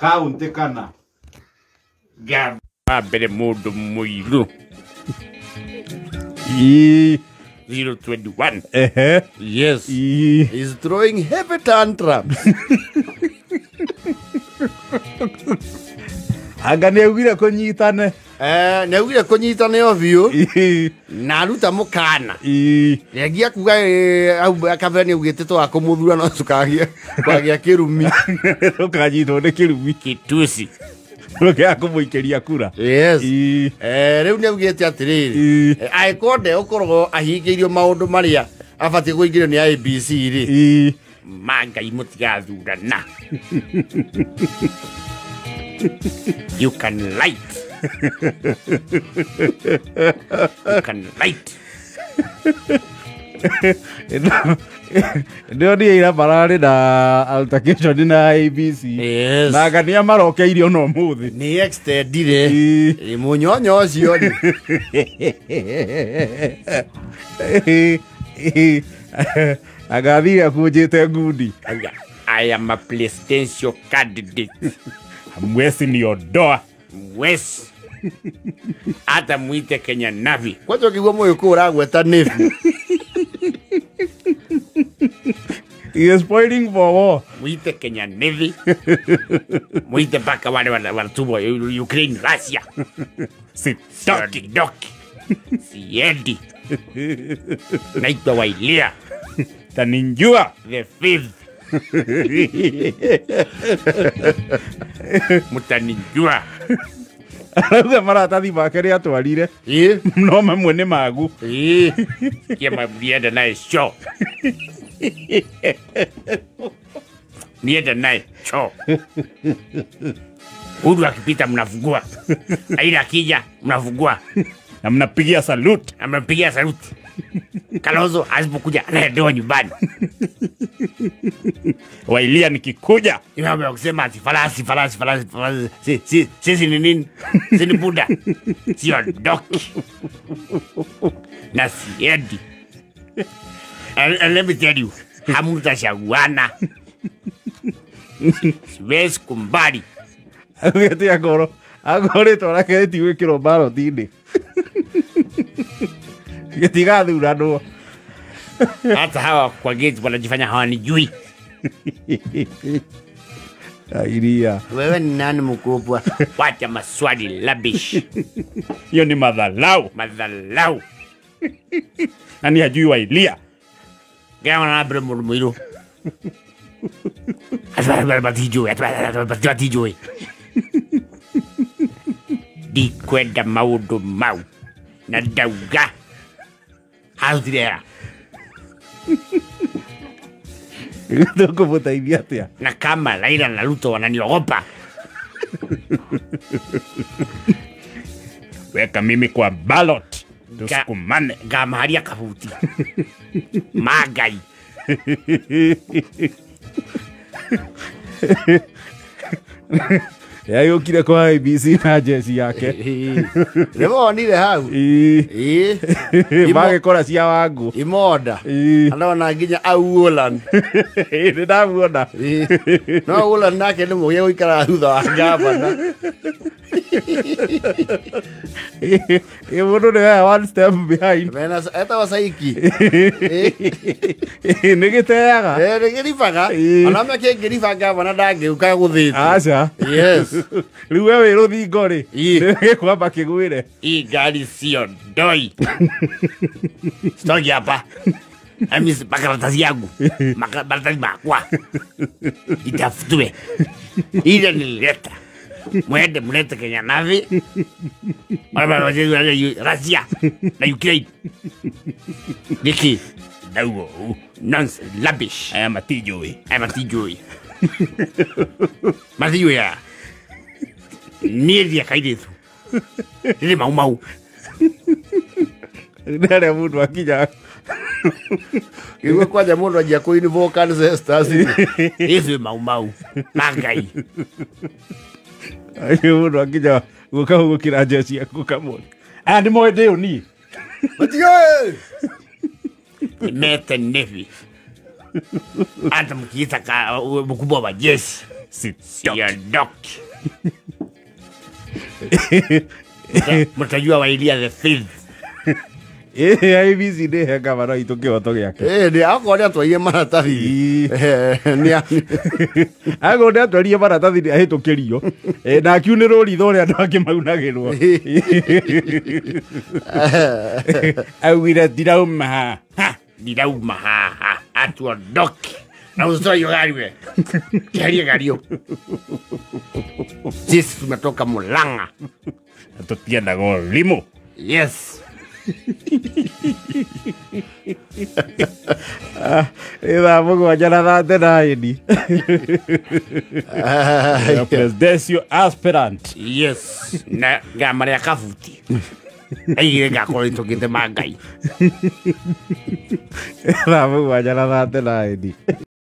Kaunti kana Wa mbere mũndũ mũirũ. Ii. 021. Ehe. Yes. Ii. He's throwing heavy tantrums. Anga nĩ augire kũnyitane. Eh, nĩ augire kũnyitane o biũ Ii. na aruta mũkana. Ii. Rĩangia kuga hau kabere nĩ augĩte twakũmũthura no tũkagĩa kwagĩa kĩrumi. Tũkanyitwo nĩ kĩrumi. Kitusi. Rũkĩaga kũmũikĩria kura. Yes. Ii. Eh, rĩu nĩ augĩte atĩrĩrĩ Ii. Angĩkorwo ndegũkorwo ahingĩirio maũndũ marĩa abatiĩ kũingĩrio nĩ IEBC rĩ, Ii. Ma Ngai mũtigathurana. You can light. You can light. Ndĩronire ira mararĩ na altercation na ABC. Yes. Na anga nĩa marokeirio no mũthĩ. Nĩ extendire. Ii. Ĩ, mũnyonyo ũcio rĩ. Agathire akũnjĩte ngundi. Aya, I am a presidential candidate. Hamwezi niondoa. Mwezi. Hata mwite Kenya Navi. Kwanja ũkĩigua mũgĩkũyũ ũragweta navy. He is spoiling for war. Mwite Kenya Navy. Mwite mpaka wale wanatumwa Ukraine, Russia. Sitaki. Doki. Siendi. Naitwa Wailia. Taninjua. The fifth. Mutanijua. Arauga maratathi make nĩ atwarire. Ĩ. No mamwe nĩ magu. Ĩ. Kiama mlienda naye show. Nienda naye choo. Huyu akipita mnafungua. Aila akija mnafungua. Na mnapigia salute. Na mnapigia saluti. Kalonzo asipokuja anaendewa nyumbani. Wailia nikikuja. Mambo ya kusema ati farasi farasi farasi farasi. Si si sisi ni nini? Si ni punda. Sio doki. Na siendi. And let me tell you, hamutachaguana. Siwezi kumbali. Augĩte angorwo rĩtwa rĩake rĩtigwĩkĩrwo ballot-inĩ. Gĩtigathuranwo. Hata hawa kwa gate wanajifanya hawanijui. Airia. Wewe ni nani mkubwa? Wacha maswali rubbish. Hiyo ni madhalau. Madhalau. Nani hajui Wailia? Gawa na mbere mũndũ mũirũ. Batijui, batijui. Ndikwenda maũndũ mau. Na ndauga. Harutire. Tũkũmũteithia atĩa? Na kama Raila na Ruto wananiogopa. Weka mimi kwa ballot. Tusukumane. Ngamaharia kabuti. Ma Ngai. Yagĩũkire kwa IEBC na jeci yake. Nĩwonire hau? Ĩ. Ĩ. Magĩkora cia Wangũ. Imoda. Ĩ. Andona nginya au Ũlan. Nĩ ndamuona. Ĩ. No Ũlan nake nĩ mũgĩ gũikara thutha wa gavana. Ĩ mũndũ nĩ oya one step behind. Mena etagwo Saiki. Nĩ gĩteaga. Nĩ gĩribaga. Ĩ. Ona mekĩngĩriba gavana ndangĩũka gũthĩte. Aca. Yes. Rĩu we wĩ rũthingo rĩ. Ĩ. Nĩ gĩkwamba kĩgwĩre. Hii gari sio ndoi. Sitoki hapa. Ami makaratasi yangu. Makaratasi makwa. Itafutwe. Ile nilileta. Mwende mlete Kenya Navy. Russia na Ukraine. Niki. Ndaugo. Nonsense, rubbish. Aya matijui. Aya matijui. Matijui ya. Niĩ ndia kairĩtu. Nĩ mau mau. Nĩ harĩa mũndũ akinya. Kĩguo kwanja mũndũ anjia kũ invoke ancestors. Ithuĩ mau mau. Ma Ngai. Mũndũ akinya gũka gũkĩra jeci yaku kamũri. Aya nĩ moĩ ndĩũ niĩ. Matioĩ. Mete Navy. Hata mkiita mkubwa wa jeshi. Siondoki. Mtajua wailia the fifth. IEBC nä he gavana witå kä hoto gä ake. Ĩ, akorwo nĩ atwaire maratathi. Akorwo nä atwarie maratathi nä ahä tå kä rio na akiunä rwo ritho å rä a andå angä maunagä rwo augire ndirauma haha. Ha, ndirauma haha atuondoki na usitoe hiyo gari we. Keherie gari hiyo. Sisi tumetoka Murang'a. Na tũtiendaga ũrimũ. Yes. Nĩ thaa 7:39. Presidential aspirant. Yes. Na ngamaria kabuti. Aigire ngakorwo nĩtũkĩte ma Ngai. Thaa 7:39.